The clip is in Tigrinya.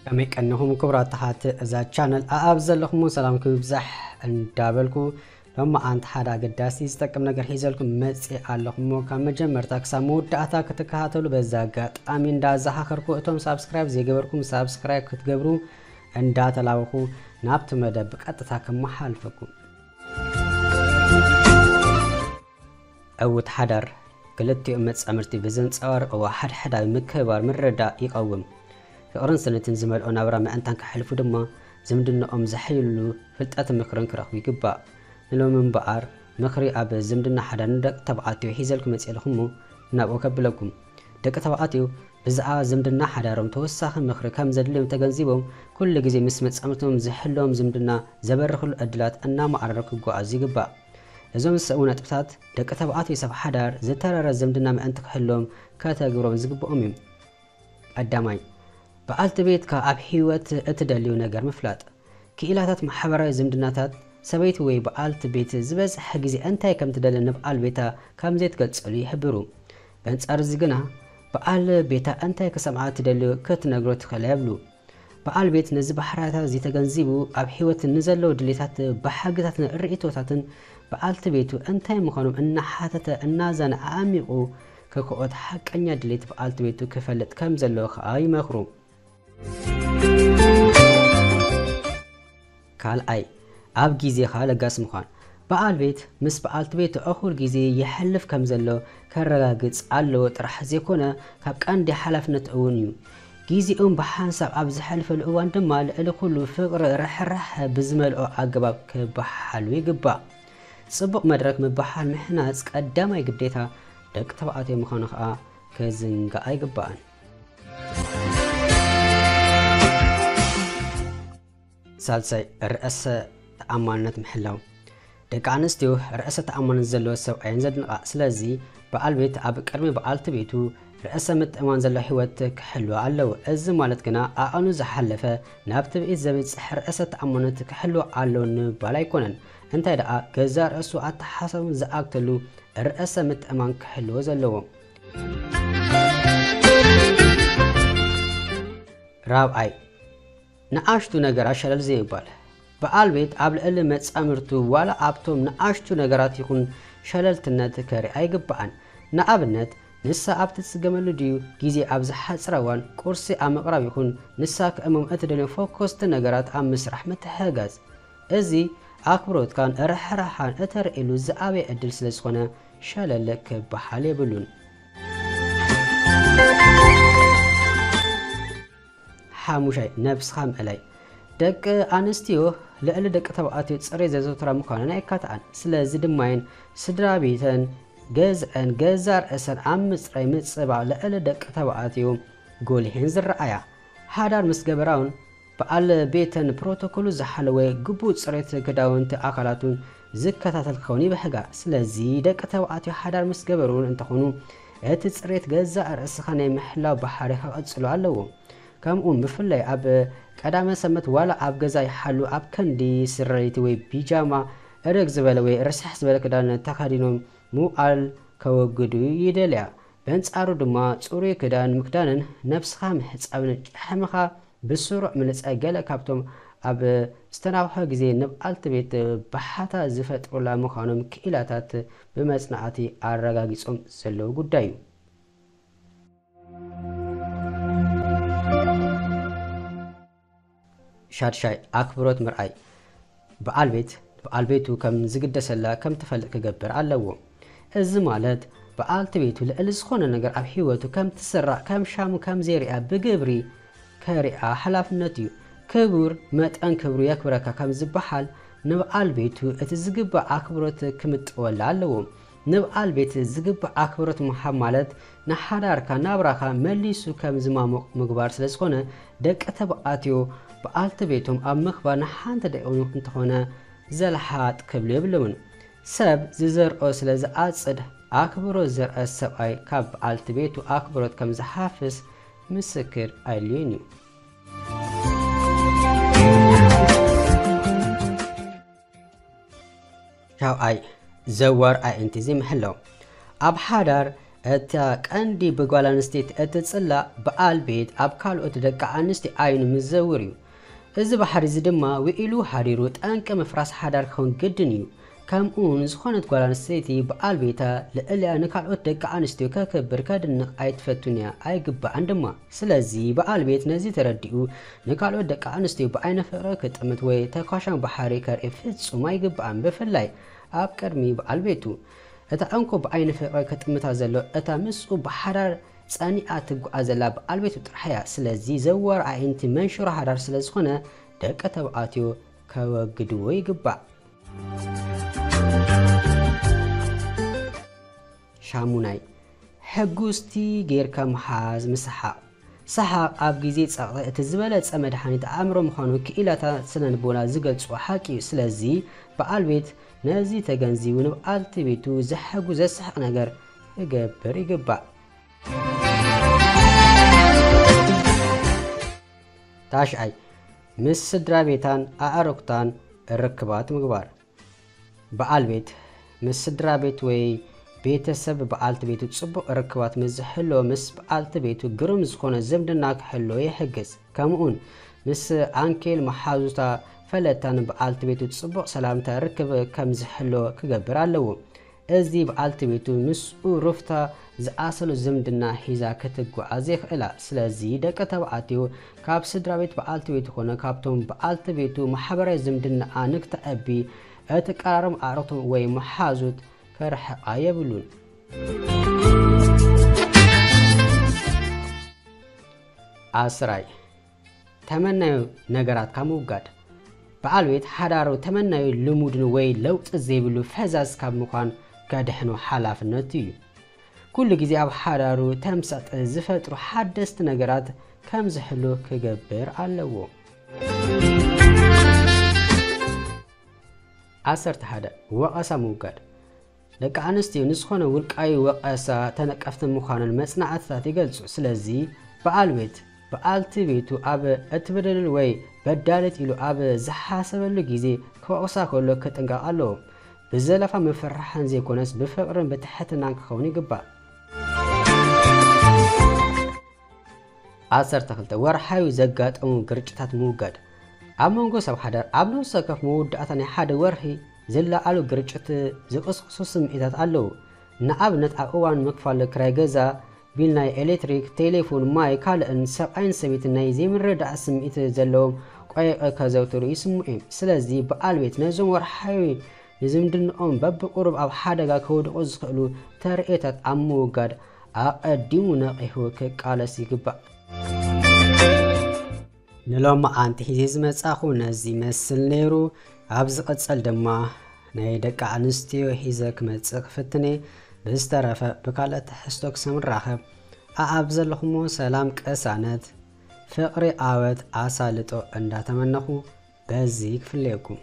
ከመይ ቀኒኹም ክቡራት ተኸታተልቲ እዛ ቻነል? ኣኣብ ዘለኹም ሰላምኩም ይብዛሕ እንዳበልኩ፣ ሎማዓንቲ ሓደ ኣገዳሲ ዝጠቅም ነገር ሒዘልኩም መፅእ ኣለኹ እሞ፣ ካብ መጀመርታ ክሳብ መወዳእታ ክትከታተሉ በዚ ኣጋጣሚ እንዳዘኻኸርኩ፣ እቶም ሳብስክራይብ ዘይገበርኩም ሳብስክራይብ ክትገብሩ እንዳተላበኹ፣ ናብቲ መደብ ብቀጥታ ከመሓልፈኩም። ዕዉት ሓዳር ክልቲኦም መጻምድቲ ብዘንጸባርቕዎ ሓድሓዳዊ ምክብባር ምርድዳእ ይቐውም። ፍቕርን ስኒትን ዝመልኦ ናብራ ምእንታን ከሕልፉ ድማ ዝምድናኦም ዘሐይልሉ ፍልጠትን ምኽርን ክረኽቡ ይግባእ። ንሎሚ እምበኣር ምኽሪ ኣብ ዝምድና ሓዳር ንደቂ ተባዕትዮ ሒዘልኩም መጺኤ ኣለኹ እሞ ናብኡ ከብለኩም። ደቂ ተባዕትዮ ብዛዕባ ዝምድና ሓዳሮም ተወሳኺ ምኽሪ ከም ዘድልዮም ተገንዚቦም ኩሉ ግዜ ምስ መጻምድቶም ዝሕለዎም ዝምድና ዘበርኽሉ ዕድላት እናማዕረሩ ክጓዓዙ ይግባእ። እዞም ዝስዕቡ ነጥብታት ደቂ ተባዕትዮ ሰብ ሓዳር ዝተረረ ዝምድና ምእንቲ ክህሎም ከተግብሮም ዝግብኦም እዮም። ቀዳማይ፣ በዓልቲ ቤትካ ኣብ ህይወት እትደልዩ ነገር ምፍላጥ። ክኢላታት ማሕበራዊ ዝምድናታት ሰበይቲ ወይ በዓልቲ ቤት ዝበዝሐ ግዜ እንታይ ከም ትደሊ ንበዓል ቤታ ከም ዘይትገልጸሉ ይሕብሩ። በንጻር እዚ ግና በዓል ቤታ እንታይ ክሰምዓ ትደልዩ ክትነግሮ ትኽእል እያ ይብሉ። በዓል ቤት ነዚ ባህርያታት እዚ ተገንዚቡ ኣብ ህይወት ንዘለዉ ድሌታት፣ ባህግታትን ርእይቶታትን በዓልቲ ቤቱ እንታይ ምዃኖም እናሓተተ እናዛነ ኣዕሚቑ ክክኦት ሓቀኛ ድሌት በዓልቲ ቤቱ ክፈልጥ ከም ዘለዎ ከኣ ይመኽሩ። ካልኣይ፣ ኣብ ግዜኻ ለጋስ ምዃን። በዓል ቤት ምስ በዓልቲ ቤቱ እኹል ግዜ የሕልፍ ከም ዘሎ ከረጋግጽ ኣለዎ ጥራሕ ዘይኮነ፣ ካብ ቀንዲ ሓላፍነት እውን እዩ። ግዜኦም ብሓንሳብ ኣብ ዘሕልፈሉ እዋን ድማ ልዕሊ ኩሉ ፍቕሪ ርሕራሐ ብዝመልኦ ኣገባብ ክበሓሉ ይግባእ። ጽቡቕ መድረኽ ምብሓል ምሕናጽ ቀዳማይ ግዴታ ደቂ ተባዕትዮ ምዃኑ ከኣ ክዝንጋእ ኣይግባእን። ሳልሳይ፣ ርእሰ ተኣማንነት ምሕላው። ደቂ ኣንስትዮ ርእሰ ተኣማንነት ዘለዎ ሰብኣየን ዘድንቓ። ስለዚ በዓል ቤት ኣብ ቅድሚ በዓልቲ ቤቱ ርእሰ ምትእማን ዘለዎ ህይወት ክሕልዋ ኣለዎ። እዚ ማለት ግና ዓቐኑ ዝሓለፈ ናብ ትብኢት ዘብጽሕ ርእሰ ተኣማንነት ክሕልዋ ኣለዎ ንምባል ኣይኮነን። እንታይ ደኣ ገዛእ ርእሱ ኣተሓሳሰቡ ዝኣክተሉ ርእሰ ምትእማን ክሕልዎ ዘለዎ። ራብዓይ፣ ንኣሽቱ ነገራት ሸለል ዘይባል። በዓል ቤት ኣብ ልዕሊ መጻምርቱ ዋላ ኣብቶም ንኣሽቱ ነገራት ይኹን ሸለልትነት ከርኢ ኣይግባኣን። ንኣብነት፣ ንሳ ኣብ ትጽገመሉ ድዩ ግዜ ኣብ ዝሓጽረ እዋን ቁርሲ ኣብ ምቕራብ ይኹን ንሳ ክእሞም እትደልዮም ፈኮስቲ ነገራት ኣብ ምስራሕ ምትሕግጋዝ። እዚ ኣኽብሮትካን ርሕራሓን እተርእየሉ ዝዓበየ ዕድል ስለ ዝኾነ ሸለል ክበሃል የብሉን። ሓሙሻይ፣ ነብስኻ ምእላይ። ደቂ ኣንስትዮ ልዕሊ ደቂ ተባዕትዮ ጽሬት ዘዘውትራ ምዃነን ኣይካትዓን። ስለዚ ድማ እየን ስድራ ቤተን፣ ገዝዐን፣ ገዛእ ርእሰን ኣብ ምጽራይ ምጽባቕ ልዕሊ ደቂ ተባዕትዮ ጎሊሀን ዝረኣያ። ሓዳር ምስ ገበራ እውን በዓል ቤተን ፕሮቶኮሉ ዝሓለወ ግቡእ ጽሬት ክዳውንቲ ኣካላቱን ዝከታተል ክኸውን ይብሕጋ። ስለዚ ደቂ ተባዕትዮ ሓዳር ምስ ገበሩ እውን እንተኾኑ እቲ ጽሬት ገዛእ ርእስኻ ናይ ምሕላው ባህሪ ክቕጽሉ ኣለዎ። ከምኡ እውን ብፍላይ ኣብ ቀዳመ ሰንበት ዋላ ኣብ ገዛ ይሓሉ ኣብ ክንዲ ስረ ለይቲ ወይ ቢጃማ እርግ ዝበለ ወይ ርስሕ ዝበለ ክዳን ተኸዲኖም ምውዓል ከወግዱ ይደልያ። በንጻሩ ድማ ጽሩይ ክዳን ምክዳንን ነብስኻ ምሕጻብን ጭሕምኻ ብስሩዕ ምልጻይ ገለ ካብቶም ኣብ ዝተናውሐ ግዜ ንብዓልቲ ቤት ባሕታ ዝፈጥሩላ ምዃኖም ክኢላታት ብመጽናዕቲ ኣረጋጊጾም ዘለዉ ጉዳይ እዩ። ሻድሻይ፣ ኣክብሮት ምርኣይ። በዓል ቤት በዓል ቤቱ ከም ዝግደሰላ ከም ትፈልጥ ክገብር ኣለዎ። እዚ ማለት በዓልቲ ቤቱ ልዕሊ ዝኾነ ነገር ኣብ ህይወቱ ከም ትስራዕ ከም ሻሙ ከም ዘይሪኣ ብግብሪ ከሪኣ ሓላፍነት እዩ። ክቡር መጠን ክብሩ የክብረካ ከም ዝበሃል ንበዓል ቤቱ እቲ ዝግባእ ኣክብሮት ክምጥወላ ኣለዎ። ንበዓል ቤት ዝግባእ ኣክብሮት ምሃብ ማለት ንሓዳርካ ናብራኻ መሊሱ ከም ዝማሙቕ ምግባር ስለ ዝኾነ ደቂ ተባዕትዮ በዓልቲ ቤቶም ኣብ ምኽባር ንሓንቲ ደቂቕ እንተኾነ ዘለሓጥ ክብሉ የብሎምን። ሰብ ዝዘርኦ ስለ ዝዓጽድ ኣክብሮት ዘርአ ሰብኣይ ካብ በዓልቲ ቤቱ ኣክብሮት ከም ዝሓፍስ ምስክር ኣየድልዮን እዩ። ሻብዓይ፣ ዘዋር ኣዒንቲ ዘይምሕላው። ኣብ ሓዳር እታ ቀንዲ ብጓል ኣንስተይቲ እትጽላእ በዓል ቤት ኣብ ካልኦት ደቂ ኣንስትዮ ዓይኑ ምዘውር እዩ። እዚ ባህሪ እዚ ድማ ውዒሉ ሓዲሩ ጠንቂ ምፍራስ ሓዳር ክኸውን ግድን እዩ። ከምኡ ንዝኾነት ጓል ኣንስተይቲ በዓል ቤታ ልዕሊያ ንካልኦት ደቂ ኣንስትዮ ከክብር ከድንቕ ኣይትፈቱን እያ፣ ኣይግባእን ድማ። ስለዚ በዓል ቤት ነዚ ተረዲኡ ንካልኦት ደቂ ኣንስትዮ ብዓይነ ፍቕሪ ክጥምት ወይ ተኳሻም ባህሪ ከርኢ ፍጹም ኣይግባእን፣ ብፍላይ ኣብ ቅድሚ በዓል ቤቱ። እታ እንኮ ብዓይኒ ፍቕሪ ክጥምታ ዘሎ እታ ምስኡ ብሓዳር ጸኒኣ ትጓዓዘላ በዓል ቤቱ ጥራሕ እያ። ስለዚ ዘዋር ኣዒንቲ መንሽሮ ሓዳር ስለ ዝኾነ ደቂ ተባዕትዮ ከወግድዎ ይግባእ። ሻሙናይ፣ ሕጉስቲ ጌርካ ምሓዝ ምስሓቕ። ሰሓቕ ኣብ ግዜ ጸቕጢ እቲ ዝበለጸ መድሓኒት ኣእምሮ ምዃኑ ክኢላታት ስነ ልቦና ዝገልጽዎ ሓቂ እዩ። ስለዚ በዓል ቤት ነዚ ተገንዚቡ ንበዓልቲ ቤቱ ዘሐጉስ ዘስሕቕ ነገር ክገብር ይግባእ። ታሽዓይ፣ ምስ ስድራ ቤታን ኣዕሩኽታን ርክባት ምግባር። በዓል ቤት ምስ ስድራ ቤት ወይ ቤተሰብ በዓልቲ ቤቱ ጽቡቕ ርክባት ምስ ዝሕሎ፣ ምስ በዓልቲ ቤቱ ግሩም ዝኾነ ዝምድና ክሕሎ ይሕግዝ። ከምኡውን ምስ ዓንኬል መሓዙታ ፈለታን በዓልቲ ቤቱ ጽቡቕ ሰላምታ ርክብ ከም ዝሕሎ ክገብር ኣለዎ። እዚ በዓልቲ ቤቱ ምስኡ ሩፍታ ዝኣሰሉ ዝምድና ሒዛ ክትጓዓዝ የኽእላ። ስለዚ ደቂ ተባዕትዮ ካብ ስድራ ቤት በዓልቲ ቤቱ ኮነ ካብቶም በዓልቲ ቤቱ ማሕበራዊ ዝምድናኣ ንክተዕቢ እትቀራረም ኣዕሩኽቶም ወይ መሓዙት ክርሕቓ የብሉን። ዓስራይ፣ ተመናዩ ነገራት ካብ ምውጋድ። በዓል ቤት ሓዳሩ ተመናዩ ልሙድን ወይ ለውጢ ዘይብሉ ፈዛዝ ካብ ምዃን ከድሕኖ ሓላፍነቱ እዩ። ኩሉ ግዜ ኣብ ሓዳሩ ተምሳጥ ዝፈጥሩ ሓደስቲ ነገራት ከም ዝሕሉ ክገብር ኣለዎ። ዓሰርተ ሓደ፣ ወቐሳ ምውጋድ። ደቂ ኣንስትዮ ንዝኾነ ውልቃዊ ወቐሳ ተነቀፍቲ ምዃነን መጽናዕትታት ይገልጹ። ስለዚ በዓል ቤት በዓልቲ ቤቱ ኣብ እትበደለሉ ወይ በዳሊት ኢሉ ኣብ ዝሓሰበሉ ግዜ ክወቕሳ ከሎ ክጥንቀቕ ኣለዎ። ብዘለፋ ምፍርራሕን ዘይኮነስ ብፍቕርን ብትሕትናን ክኸውን ይግባእ። ዓሰርተ ክልተ፣ ወርሓዊ ዘጋጠሙ ግርጭታት ምውጋድ። ኣብ መንጎ ሰብ ሓዳር ኣብ ነፍሲ ወከፍ መወዳእታ ናይ ሓደ ወርሒ ዝለዓሉ ግርጭት ዝቕስቅሱ ስምዒታት ኣለዉ። ንኣብነት ኣብ እዋን ምክፋል ክራይ ገዛ፣ ቢል ናይ ኤሌክትሪክ፣ ቴሌፎን፣ ማይ፣ ካልእን ሰብኣይን ሰበይትን ናይ ዘይምርድዳእ ስምዒት ዘለዎም ቆይቂ ከዘውትሩ ይስምዑ እዮም። ስለዚ በዓል ቤት ነዞም ወርሓዊ ንዝምድንኦም በብቁሩብ ኣብ ሓደጋ ከውድቑ ዝኽእሉ ተርእዮታት ኣብ ምውጋድ ኣቐዲሙ ነቒሑ ክቃለስ ይግባእ። ንሎማዓንቲ ሒዘ ዝመጻኹ ነዚ ይመስል ነይሩ። ኣብ ዝቕጽል ድማ ናይ ደቂ ኣንስትዮ ሒዘ ክመጽእ ክፍትን እየ። ብዝተረፈ ብካልእ ትሕዝቶ ክሳብ ንራኸብ፣ ኣኣብ ዘለኹሞ ሰላም ቅሳነት፣ ፍቕሪ ዓወት ኣሳልጦ እንዳተመነኹ በዚ ክፍለየኩም።